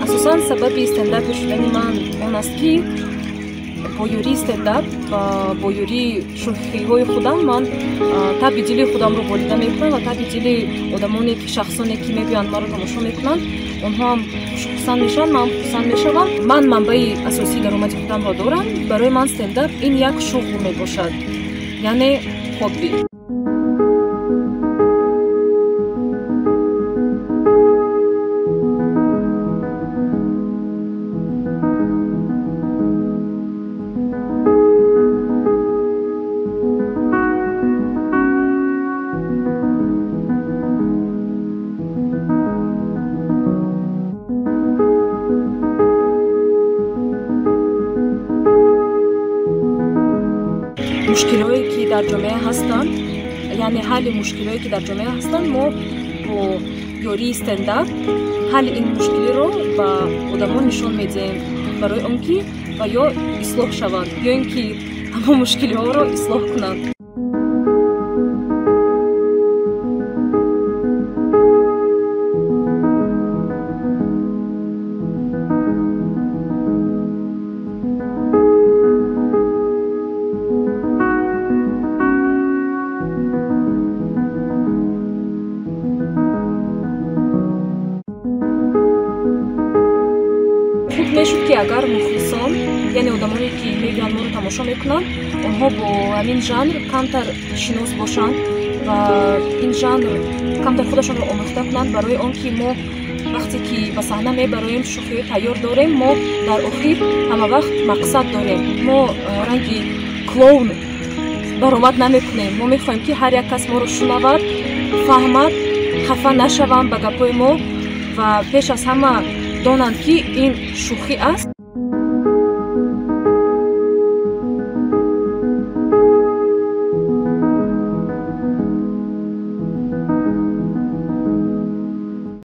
Асосан сабаби стендапер шудани ман он аст, ки бо ёрии стендап ва бо ёрии шӯхиҳои худам ман таби дили худамро болида мекунам ва таби дили одамоне ки, шахсоне ки мебиёянд, маро тамошо мекунанд, онҳо ҳам хурсанд мешаванд, ман ҳам хурсанд мешавам. Ман манбаи асосии даромади худамро дорам. Барои ман стендап ин як шуғл мебошад, яъне хобби. Мушкилҳое ки дар ҷомеа ҳастанд, яъне ҳалли мушкилҳое ки дар ҷомеа ҳастанд, мо бо ёрии стендап ҳалли ин мушкилиро ба одамон нишон медиҳем, барои он ки ва ё ислоҳ шаванд, ё ин ки ҳамон мушкилиҳоро ислоҳ кунанд. Хуб мешуд, ки агар мухлисон, яъне одамоне ки мебиёянд, моро тамошо мекунанд, онҳо бо ҳамин жанр камтар шинос бошанд ва ин жанр камтар худашонро омӯхта кунанд, барои он ки мо вақте ки ба саҳна мебароем, шӯхиҳои тайёр дорем, мо дар охир ҳама вақт мақсад дорем. Мо ранги клоун баромад намекунем. Мо мехоҳем, ки ҳар як кас моро шунавад, фаҳмад, хафа нашаванд ба гапҳои мо ва пеш аз ҳама донанд, ки ин шӯхӣ аст.